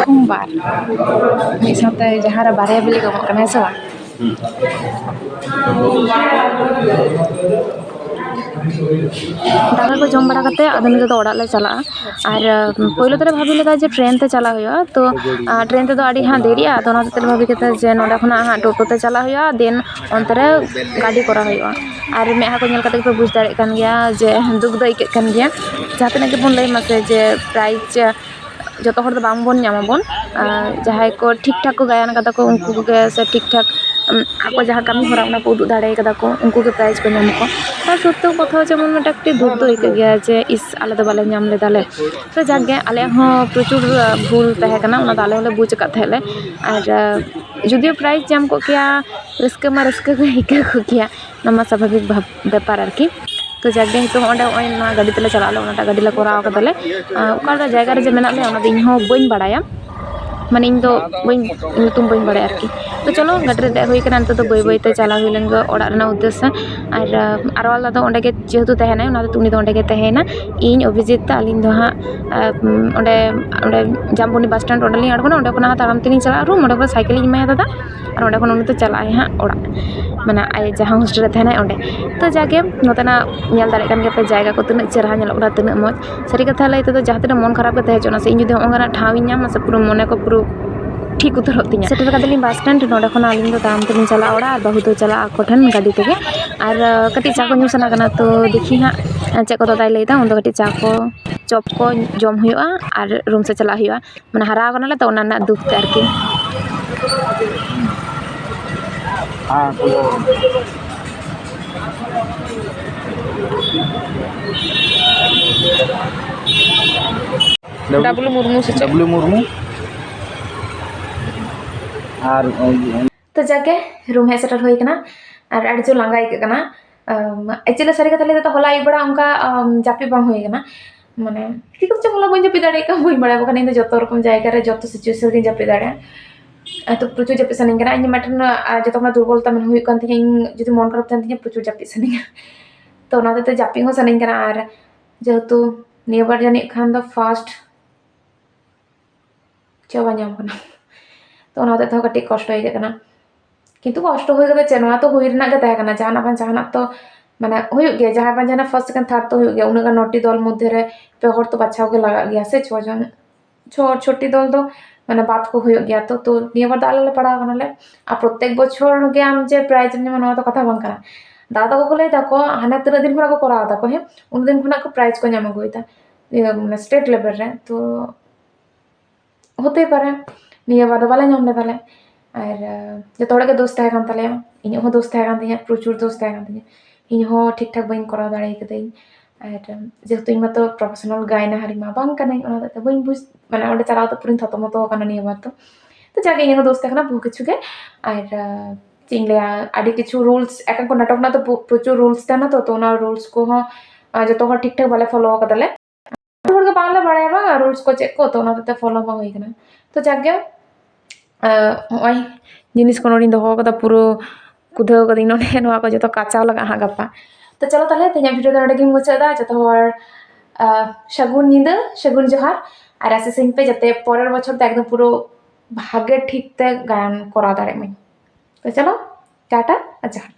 ᱥᱳᱢᱵᱟᱨ ᱢᱤᱫ ᱥᱟᱶᱛᱮ ᱡᱟᱦᱟᱸ ᱨᱮ ᱵᱟᱨᱭᱟ ᱵᱤᱞᱤ ᱠᱚ ᱮᱢᱚᱜ ᱠᱟᱱᱟ, ᱦᱮᱸ ᱥᱮ ᱵᱟᱝ? ᱫᱟᱠᱟ ᱠᱚ ᱡᱚᱢ ᱵᱟᱲᱟ ᱠᱟᱛᱮ ᱟᱫᱚ ᱱᱤᱛᱚᱜ ᱫᱚ ᱚᱲᱟᱜ ᱞᱮ ᱪᱟᱞᱟᱜᱼᱟ᱾ ᱟᱨ ᱯᱳᱭᱞᱳ ᱛᱮᱞᱮ ᱵᱷᱟᱵᱤ ᱞᱮᱫᱟ ᱡᱮ ᱴᱨᱮᱱ ᱛᱮ ᱪᱟᱞᱟᱜ ᱦᱩᱭᱩᱜᱼᱟ, ᱛᱚ ᱟᱨ ᱴᱨᱮᱱ ᱛᱮᱫᱚ ᱟᱹᱰᱤ ᱦᱟᱸᱜ ᱫᱮᱨᱤᱜᱼᱟ, ᱟᱫᱚ ᱚᱱᱟ ᱦᱚᱛᱮᱡ ᱛᱮᱞᱮ ᱵᱷᱟᱵᱤ ᱠᱮᱫᱟ ᱡᱮ ᱱᱚᱸᱰᱮ ᱠᱷᱚᱱᱟᱜ ᱦᱟᱸᱜ ᱴᱳᱴᱳ ᱛᱮ ᱪᱟᱞᱟᱜ ᱦᱩᱭᱩᱜᱼᱟ, ᱫᱮᱱ ᱚᱱᱛᱮ ᱨᱮ ᱜᱟᱹᱰᱤ ᱠᱚᱨᱟᱣ ᱦᱩᱭᱩᱜᱼᱟ᱾ ᱟᱨ ᱢᱮᱫᱦᱟ ᱠᱚ ᱧᱮᱞ ᱠᱟᱛᱮ ᱜᱮᱯᱮ ᱵᱩᱡᱽ ᱫᱟᱲᱮᱭᱟᱜ ᱠᱟᱱ ᱜᱮᱭᱟ ᱡᱮ ᱫᱩᱠ ᱫᱚ ᱟᱹᱭᱠᱟᱹᱜ ᱠᱟᱱ ᱜᱮᱭᱟ᱾ ᱡᱟᱦᱟᱸ ᱛᱤᱱᱟᱹᱜ ᱜᱮᱵᱚᱱ ᱞᱟᱹᱭ ᱢᱟᱥᱮ ᱡᱮ ᱯᱨᱟᱭᱤᱡᱽ ᱡᱚᱛᱚ ᱦᱚᱲ ᱫᱚ ᱵᱟᱝ ᱵᱚᱱ ᱧᱟᱢ ᱟᱵᱚᱱ᱾ ᱟᱨ ᱡᱟᱦᱟᱸᱭ ᱠᱚ ᱴᱷᱤᱠ ᱴᱷᱟᱠ ᱠᱚ ᱜᱟᱭᱟᱱ ᱠᱟᱫᱟ ᱠᱚ, ᱩᱱᱠᱩ ᱠᱚᱜᱮ ᱥᱮ ᱴᱷᱤᱠ ᱴᱷᱟᱠ, ᱩᱢ, ᱟᱠᱚ ᱡᱟᱦᱟᱸ ᱠᱟᱹᱢᱤ ᱦᱚᱨᱟ, ᱚᱱᱟ ᱠᱚ ᱩᱫᱩᱜ ᱫᱟᱲᱮ ᱠᱟᱫᱟ ᱠᱚ, ᱩᱱᱠᱩ ᱜᱮ prize ᱠᱚ ᱧᱟᱢ ᱟᱠᱚ᱾ ᱟᱨ ᱥᱚᱛᱭᱚ ᱠᱟᱛᱷᱟ ᱡᱮᱢᱚᱱ ᱢᱤᱫᱴᱟᱝ ᱠᱟᱹᱴᱤᱡ ᱫᱩᱠ ᱫᱚ ᱟᱹᱭᱠᱟᱹᱜ ᱜᱮᱭᱟ ᱡᱮ, ᱤᱥ, ᱟᱞᱮ ᱫᱚ ᱵᱟᱞᱮ ᱧᱟᱢ ᱞᱮᱫᱟ ᱞᱮ᱾ ᱛᱚ ᱡᱟᱠ ᱜᱮ, ᱟᱞᱮᱭᱟᱜ ᱦᱚᱸ ᱯᱨᱚᱪᱩᱨ, ᱟ, ᱵᱷᱩᱞ ᱛᱟᱦᱮᱸ ᱠᱟᱱᱟ, ᱚᱱᱟ ᱫᱚ ᱟᱞᱮ ᱦᱚᱸᱞᱮ ᱵᱩᱡᱽ ᱟᱠᱟᱫ ᱛᱟᱦᱮᱸᱫ ᱞᱮ᱾ ᱟᱨ, ᱟ, ᱡᱩᱫᱤᱭᱳ prize ᱧᱟᱢ ᱠᱚᱜ ᱠᱮᱭᱟ, ᱨᱟᱹᱥᱠᱟᱹ ᱢᱟ ᱨᱟᱹᱥᱠᱟᱹ ᱜᱮ ᱟᱹᱭᱠᱟᱹᱣ ᱠᱚᱜ ᱜᱮᱭᱟ, ᱚᱱᱟ ᱢᱟ ᱥᱟᱵᱷᱟᱵᱤᱠ ᱵᱷᱟᱵ-, ᱵᱮᱯᱟᱨ ᱟᱨᱠᱤ᱾ ᱛᱚ ᱡᱟᱠ ᱜᱮ, ᱱᱤᱛᱚᱜ ᱚᱸᱰᱮ ᱱᱚᱜᱼᱚᱭ ᱱᱚᱣᱟ ᱜᱟᱹᱰᱤ ᱛᱮᱞᱮ ᱪᱟᱞᱟᱜ ᱟᱞᱮ, ᱚᱱᱟᱴᱟᱜ ᱜᱟᱹᱰᱤ ᱞᱮ ᱠᱚᱨᱟᱣ ᱠᱟᱫᱟᱞᱮ᱾ ᱟᱨ ᱚᱠᱟᱴᱟᱜ ᱡᱟᱭᱜᱟ ᱨᱮ ᱡᱮ ᱢᱮᱱᱟᱜ ᱞᱮᱭᱟ, ᱚᱱᱟ ᱫᱚ ᱤᱧ ᱦᱚᱸ ᱵᱟᱹᱧ ᱵᱟᱲᱟᱭᱟ, ᱢᱟᱱᱮ ᱤᱧ ᱫᱚ ᱵᱟᱹᱧ, ᱧᱩᱛᱩᱢ ᱵᱟᱹᱧ ᱵᱟᱲᱟᱭᱟ ᱟᱨᱠᱤ᱾ ᱛᱚ ᱪᱚᱞᱚ, ᱜᱟᱹᱰᱤ ᱨᱮ ᱫᱮᱡ ᱦᱩᱭ ᱠᱟᱱᱟ, ᱱᱤᱛᱚᱜ ᱫᱚ ᱵᱟᱹᱭ ᱵᱟᱹᱭ ᱛᱮ ᱪᱟᱞᱟᱣ ᱦᱩᱭ ᱞᱮᱱ ᱜᱮ ᱚᱲᱟᱜ ᱨᱮᱱᱟᱜ ᱩᱫᱽᱫᱮᱥᱥᱚ᱾ ᱟᱨ, ᱟᱨ ᱟᱨᱣᱟᱞ ᱫᱟ ᱫᱚ ᱚᱸᱰᱮ ᱜᱮ ᱡᱮᱦᱮᱛᱩ ᱛᱟᱦᱮᱱᱟᱭ, ᱚᱱᱟ ᱫᱚ ᱩᱱᱤ ᱫᱚ ᱚᱸᱰᱮ ᱜᱮ ᱛᱟᱦᱮᱸᱭᱮᱱᱟ᱾ ᱤᱧ, ᱚᱵᱷᱤᱡᱤᱛ ᱛᱟ, ᱟᱹᱞᱤᱧ ᱫᱚ ᱦᱟᱸᱜ, ᱟᱨ, ᱚᱸᱰᱮ, ᱚᱸᱰᱮ ᱡᱟᱢᱵᱚᱱᱤ bus stand ᱚᱸᱰᱮ ᱞᱤᱧ ᱟᱬᱜᱚᱱᱟ, ᱚᱸᱰᱮ ᱠᱷᱚᱱᱟᱜ ᱦᱚᱸ ᱛᱟᱲᱟᱢ ᱛᱮᱞᱤᱧ ᱪᱟᱞᱟᱜᱼᱟ room, ᱚᱸᱰᱮ ᱠᱷᱚᱱ ᱥᱟᱭᱠᱮᱞ ᱤᱧ ᱮᱢᱟᱭᱟ ᱫᱟᱫᱟ, ᱟᱨ ᱚᱸᱰᱮ ᱠᱷᱚᱱ ᱩᱱᱤ ᱫᱚ ᱪᱟᱞᱟᱜ ᱟᱭ ᱦᱟᱸᱜ ᱚᱲᱟᱜ, ᱢᱟᱱᱮ ᱟᱡ ᱡᱟᱦᱟᱸ hostel ᱨᱮ ᱛᱟᱦᱮᱱᱟᱭ ᱚᱸᱰᱮ᱾ ᱛᱚ ᱡᱟᱜᱮ ᱱᱚᱛᱮᱱᱟᱜ ᱧᱮᱞ ᱫᱟᱲᱮᱭᱟᱜ ᱠᱟᱱ ᱜᱮᱭᱟᱯᱮ, ᱡᱟᱭᱜᱟ ᱠᱚ ᱛᱤᱱᱟᱹᱜ ᱪᱮᱦᱨᱟ ᱧᱮᱞᱚᱜ ᱠᱟᱱᱟ, ᱛᱤᱱᱟᱹᱜ ᱢᱚᱡᱽ᱾ ᱥᱟᱹᱨᱤ ᱠᱟᱛᱷᱟ ᱞᱟᱹᱭ ᱛᱮᱫᱚ ᱡᱟᱦᱟᱸ ᱛᱤᱱᱟᱹᱜ ᱢᱚᱱ ᱠᱷᱟᱨᱟᱯ ᱜᱮ ᱛᱟᱦᱮᱸ ᱦᱚᱪᱚᱜ ᱥᱮ, ᱤᱧ ᱡᱩᱫᱤ ᱦᱚᱸᱜᱼᱚ ᱱᱚᱝᱠᱟᱱᱟᱜ ᱴᱷᱟᱶ ᱤᱧ ᱧᱟᱢᱟ ᱥᱮ, ᱯᱩᱨᱟᱹ ᱢᱚᱱᱮ ᱠᱚ ᱯᱩᱨᱟᱹ ᱴᱷᱤᱠ ᱩᱛᱟᱹᱨᱚᱜ ᱛᱤᱧᱟ᱾ ᱥᱮᱴᱮᱨ ᱠᱟᱛᱮ ᱞᱤᱧ bus stand, ᱱᱚᱸᱰᱮ ᱠᱷᱚᱱᱟᱜ ᱟᱹᱞᱤᱧ ᱫᱚ ᱛᱟᱲᱟᱢ ᱛᱮᱞᱤᱧ ᱪᱟᱞᱟᱜᱼᱟ ᱚᱲᱟᱜ, ᱟᱨ ᱵᱟᱹᱦᱩ ᱫᱚ ᱪᱟᱞᱟᱜᱼᱟ ᱟᱠᱚ ᱴᱷᱮᱱ ᱜᱟᱹᱰᱤ ᱛᱮᱜᱮ᱾ ᱟᱨ, ᱟᱸ, ᱠᱟᱹᱴᱤᱡ ᱪᱟ ᱠᱚ ᱧᱩ ᱥᱟᱱᱟ ᱠᱟᱱᱟ, ᱛᱚ ᱫᱮᱠᱷᱤ ᱦᱟᱸᱜ, ᱟᱸ, ᱪᱮᱫ ᱠᱚ ᱫᱟᱫᱟᱭ ᱞᱟᱹᱭᱫᱟ, ᱩᱱᱫᱚ ᱠᱟᱹᱴᱤᱡ ᱪᱟ ᱠᱚ, ᱪᱚᱯ ᱠᱚ ᱡᱚᱢ ᱦᱩᱭᱩᱜᱼᱟ ᱟᱨ room ᱥᱮᱫ ᱪᱟᱞᱟᱜ ᱦᱩᱭᱩᱜᱼᱟ᱾ ᱢᱟᱱᱮ ᱦᱟᱨᱟ ᱠᱟᱱᱟᱞᱮ ᱛᱚ, ᱚᱱᱟ ᱨᱮᱱᱟᱜ ᱫᱩᱠ ᱛᱮ ᱟᱨᱠᱤ᱾ ᱦᱮᱸ, ᱯᱩᱨᱟᱹ᱾ ᱰᱟᱵᱞᱩ ᱢᱩᱨᱢᱩ ᱥᱮ ᱪᱮᱫ? ᱰᱟᱵᱞᱩ ᱢᱩᱨᱢᱩ᱾ ᱟᱨ ᱛᱚ ᱡᱟᱜᱮ, room ᱦᱮᱡ ᱥᱮᱴᱮᱨ ᱦᱩᱭ ᱠᱟᱱᱟ ᱟᱨ ᱟᱹᱰᱤ ᱡᱳᱨ ᱞᱟᱸᱜᱟ ᱟᱹᱭᱠᱟᱹᱜ ᱠᱟᱱᱟ᱾ ᱟᱢ, actually ᱥᱟᱹᱨᱤ ᱠᱟᱛᱷᱟ ᱞᱟᱹᱭ ᱛᱮᱫᱚ, ᱦᱚᱞᱟ ᱟᱹᱭᱩᱵ ᱵᱮᱲᱟ ᱚᱱᱠᱟ, ᱟᱢ, ᱡᱟᱹᱯᱤᱫ ᱵᱟᱝ ᱦᱩᱭ ᱠᱟᱱᱟ᱾ ᱢᱟᱱᱮ ᱪᱤᱠᱟᱹ ᱛᱮᱪᱚ ᱦᱚᱞᱟ ᱵᱟᱹᱧ ᱡᱟᱹᱯᱤᱫ ᱫᱟᱲᱮᱭᱟᱜ ᱠᱟᱱᱟ, ᱵᱟᱹᱧ ᱵᱟᱲᱟᱭᱟ, ᱵᱟᱠᱷᱟᱱ ᱤᱧ ᱫᱚ ᱡᱚᱛᱚ ᱨᱚᱠᱚᱢ ᱡᱟᱭᱜᱟ ᱨᱮ, ᱡᱚᱛᱚ situation ᱨᱮᱜᱤᱧ ᱡᱟᱹᱯᱤᱫ ᱫᱟᱲᱮᱭᱟᱜᱼᱟ᱾ ᱟᱨ ᱛᱚ ᱯᱨᱚᱪᱩᱨ ᱡᱟᱹᱯᱤᱫ ᱥᱟᱱᱟᱧ ᱠᱟᱱᱟ᱾ ᱤᱧ ᱢᱤᱫᱴᱮᱱ, ᱟᱨ ᱡᱚᱛᱚ ᱠᱷᱚᱱᱟᱜ ᱫᱩᱨᱵᱚᱞᱛᱟ ᱢᱮᱱᱟᱜ ᱦᱩᱭᱩᱜ ᱠᱟᱱ ᱛᱤᱧᱟᱹ, ᱤᱧ ᱡᱩᱫᱤ ᱢᱚᱱ ᱠᱷᱟᱨᱟᱯ ᱛᱟᱦᱮᱱ ᱛᱤᱧᱟᱹ, ᱯᱨᱚᱪᱩᱨ ᱡᱟᱹᱯᱤᱫ ᱥᱟᱱᱟᱧᱟ᱾ ᱛᱚ ᱚᱱᱟ ᱦᱚᱛᱮᱡ ᱛᱮ ᱡᱟᱹᱯᱤᱫ ᱦᱚᱸ ᱥᱟᱱᱟᱧ ᱠᱟᱱᱟ᱾ ᱟᱨ ᱡᱮᱦᱮᱛᱩ ᱱᱤᱭᱟᱹ ᱵᱟᱨ ᱡᱟᱹᱱᱤᱡ ᱠᱷᱟᱱ ᱫᱚ first ᱪᱟᱵᱟ ᱧᱟᱢ ᱠᱟᱱᱟ᱾ ᱛᱚ ᱚᱱᱟ ᱦᱚᱛᱮᱡ ᱛᱮᱦᱚᱸ ᱠᱟᱹᱴᱤᱡ ᱠᱚᱥᱴᱚ ᱟᱹᱭᱠᱟᱹᱜ ᱠᱟᱱᱟ᱾ ᱠᱤᱱᱛᱩ ᱠᱚᱥᱴᱚ ᱦᱩᱭ ᱠᱟᱛᱮ ᱪᱮᱫ, ᱱᱚᱣᱟ ᱛᱚ ᱦᱩᱭ ᱨᱮᱱᱟᱜ ᱜᱮ ᱛᱟᱦᱮᱸ ᱠᱟᱱᱟ, ᱡᱟᱦᱟᱱᱟᱜ ᱵᱟᱝ ᱡᱟᱦᱟᱱᱟᱜ ᱛᱚ ᱢᱟᱱᱮ ᱦᱩᱭᱩᱜ ᱜᱮᱭᱟ, ᱡᱟᱦᱟᱸᱭ ᱵᱟᱝ ᱡᱟᱦᱟᱸᱱᱟᱜ first second third ᱛᱚ ᱦᱩᱭᱩᱜ ᱜᱮᱭᱟ, ᱩᱱᱟᱹᱜ ᱜᱟᱱ ᱱᱚᱴᱤ ᱫᱚᱞ ᱢᱚᱫᱽᱫᱷᱮ ᱨᱮ ᱯᱮ ᱦᱚᱲ ᱛᱚ ᱵᱟᱪᱷᱟᱣ ᱜᱮ ᱞᱟᱜᱟᱜ ᱜᱮᱭᱟ ᱥᱮ, ᱪᱷᱚ ᱡᱚᱱ, ᱪᱷᱚ, ᱪᱷᱚᱴᱤ ᱫᱚᱞ ᱫᱚ ᱢᱟᱱᱮ ᱵᱟᱫ ᱠᱚ ᱦᱩᱭᱩᱜ ᱜᱮᱭᱟ᱾ ᱛᱚ, ᱛᱚ ᱱᱤᱭᱟᱹ ᱵᱟᱨ ᱫᱚ ᱟᱞᱮ ᱞᱮ ᱯᱟᱲᱟᱣ ᱠᱟᱱᱟᱞᱮ᱾ ᱟᱨ ᱯᱨᱚᱛᱮᱠ ᱵᱚᱪᱷᱚᱨ ᱜᱮ ᱟᱢ ᱡᱮ prize ᱮᱢ ᱧᱟᱢᱟ, ᱱᱚᱣᱟ ᱫᱚ ᱠᱟᱛᱷᱟ ᱵᱟᱝ ᱠᱟᱱᱟ᱾ ᱫᱟᱫᱟ ᱛᱟᱠᱚ ᱠᱚ ᱞᱟᱹᱭ ᱫᱟᱠᱚ, ᱦᱟᱱᱮ ᱛᱤᱱᱟᱹᱜ ᱫᱤᱱ ᱠᱷᱚᱱᱟᱜ ᱠᱚ ᱠᱚᱨᱟᱣ ᱫᱟᱠᱚ, ᱦᱮᱸ, ᱩᱱ ᱫᱤᱱ ᱠᱷᱚᱱᱟᱜ ᱠᱚ prize ᱠᱚ ᱧᱟᱢ ᱟᱹᱜᱩᱭᱮᱫᱟ, ᱤᱭᱟᱹ, ᱢᱟᱱᱮ state level ᱨᱮ᱾ ᱛᱚ ᱦᱚᱛᱮ ᱯᱟᱨᱮ ᱱᱤᱭᱟᱹ ᱵᱟᱨ ᱫᱚ ᱵᱟᱞᱮ ᱧᱟᱢ ᱞᱮᱫᱟᱞᱮ᱾ ᱟᱨ ᱡᱚᱛᱚ ᱦᱚᱲᱟᱜ ᱜᱮ ᱫᱳᱥ ᱛᱟᱦᱮᱸ ᱠᱟᱱ ᱛᱟᱞᱮᱭᱟ, ᱤᱧᱟᱹᱜ ᱦᱚᱸ ᱫᱳᱥ ᱛᱟᱦᱮᱸ ᱠᱟᱱ ᱛᱤᱧᱟᱹ, ᱯᱨᱚᱪᱩᱨ ᱫᱳᱥ ᱛᱟᱦᱮᱸ ᱠᱟᱱ ᱛᱤᱧᱟᱹ᱾ ᱤᱧ ᱦᱚᱸ ᱴᱷᱤᱠ ᱴᱷᱟᱠ ᱵᱟᱹᱧ ᱠᱚᱨᱟᱣ ᱫᱟᱲᱮ ᱠᱟᱹᱫᱟᱹᱧ᱾ ᱟᱨ ᱡᱮᱦᱮᱛᱩ ᱤᱧ ᱢᱟᱛᱚ ᱯᱨᱚᱯᱷᱮᱥᱚᱱᱟᱞ ᱜᱟᱭᱱᱟᱦᱟᱨᱤ ᱢᱟ ᱵᱟᱝ ᱠᱟᱹᱱᱟᱹᱧ, ᱚᱱᱟ ᱦᱚᱛᱮᱡ ᱛᱮ ᱵᱟᱹᱧ ᱵᱩᱡᱽ, ᱢᱟᱱᱮ ᱚᱸᱰᱮ ᱪᱟᱞᱟᱣ ᱫᱚ ᱯᱩᱨᱟᱹᱧ ᱛᱷᱚᱛᱚᱢᱚᱛᱚ ᱟᱠᱟᱱᱟ ᱱᱤᱭᱟᱹ ᱵᱟᱨ ᱫᱚ᱾ ᱛᱚ ᱡᱟᱜᱮ ᱤᱧᱟᱹᱜ ᱦᱚᱸ ᱫᱳᱥ ᱛᱟᱦᱮᱸ ᱠᱟᱱᱟ ᱵᱚᱦᱩ ᱠᱤᱪᱷᱩ ᱜᱮ᱾ ᱟᱨ ᱪᱮᱫ ᱤᱧ ᱞᱟᱹᱭᱟ, ᱟᱹᱰᱤ ᱠᱤᱪᱷᱩ ᱨᱩᱞᱥ, ᱮᱠ ᱮᱠ ᱱᱟᱴᱚᱠ ᱨᱮᱱᱟᱜ ᱫᱚ ᱯᱨᱚᱪᱩᱨ ᱨᱩᱞᱥ ᱛᱟᱦᱮᱱᱟ᱾ ᱛᱚ ᱛᱚ ᱚᱱᱟ ᱨᱩᱞᱥ ᱠᱚᱦᱚᱸ ᱡᱚᱛᱚ ᱦᱚᱲ ᱴᱷᱤᱠ ᱴᱷᱟᱠ ᱵᱟᱞᱮ ᱯᱷᱚᱞᱳ ᱟᱠᱟᱫᱟᱞᱮ᱾ ᱡᱚᱛᱚ ᱦᱚᱲ ᱜᱮ ᱵᱟᱝᱞᱮ ᱵᱟᱲᱟᱭᱟ ᱵᱟᱝ ᱨᱩᱞᱥ ᱠᱚ ᱪᱮᱫ ᱠᱚ, ᱛᱚ ᱚᱱᱟ ᱦᱚᱛᱮᱡ ᱛᱮ ᱯᱷᱚᱞᱳ ᱵᱟᱝ ᱦᱩᱭ ᱠᱟᱱᱟ᱾ ᱛᱚ ᱡᱟᱠᱜᱮ, ᱱᱚᱜᱼᱚᱭ ᱡᱤᱱᱤᱥ ᱠᱚ ᱱᱚᱰᱮᱧ ᱫᱚᱦᱚ ᱠᱟᱫᱟ, ᱯᱩᱨᱟᱹ ᱠᱩᱫᱷᱟᱹᱣ ᱠᱟᱹᱫᱟᱹᱧ ᱱᱚᱰᱮ᱾ ᱱᱚᱣᱟ ᱠᱚ ᱡᱚᱛᱚ ᱠᱟᱪᱟᱣ ᱞᱟᱜᱟᱜᱼᱟ ᱦᱟᱸᱜ ᱜᱟᱯᱟ᱾ ᱛᱚ ᱪᱚᱞᱚ ᱛᱟᱦᱞᱮ, ᱛᱮᱦᱮᱧᱟᱜ ᱵᱷᱤᱰᱤᱭᱳ ᱫᱚ ᱱᱚᱰᱮ ᱜᱤᱧ ᱢᱩᱪᱟᱹᱫ ᱮᱫᱟ᱾ ᱡᱚᱛᱚ ᱦᱚᱲ ᱥᱟᱹᱜᱩᱱ ᱧᱤᱫᱟᱹ, ᱥᱟᱹᱜᱩᱱ ᱡᱚᱦᱟᱨ᱾ ᱟᱨ ᱟᱥᱤᱥ ᱤᱧ ᱯᱮ ᱡᱟᱛᱮ ᱯᱚᱨᱮᱨ ᱵᱚᱪᱷᱚᱨ ᱫᱚ ᱮᱠᱫᱚᱢ ᱯᱩᱨᱟᱹ ᱵᱷᱟᱜᱮ ᱴᱷᱤᱠ ᱛᱮ ᱜᱟᱭᱟᱱ ᱠᱚᱨᱟᱣ ᱫᱟᱲᱮᱭᱟᱜ ᱢᱟᱹᱧ᱾ ᱛᱚ ᱪᱚᱞᱚ, ᱴᱟᱴᱟ ᱟᱨ ᱡᱚᱦᱟᱨ᱾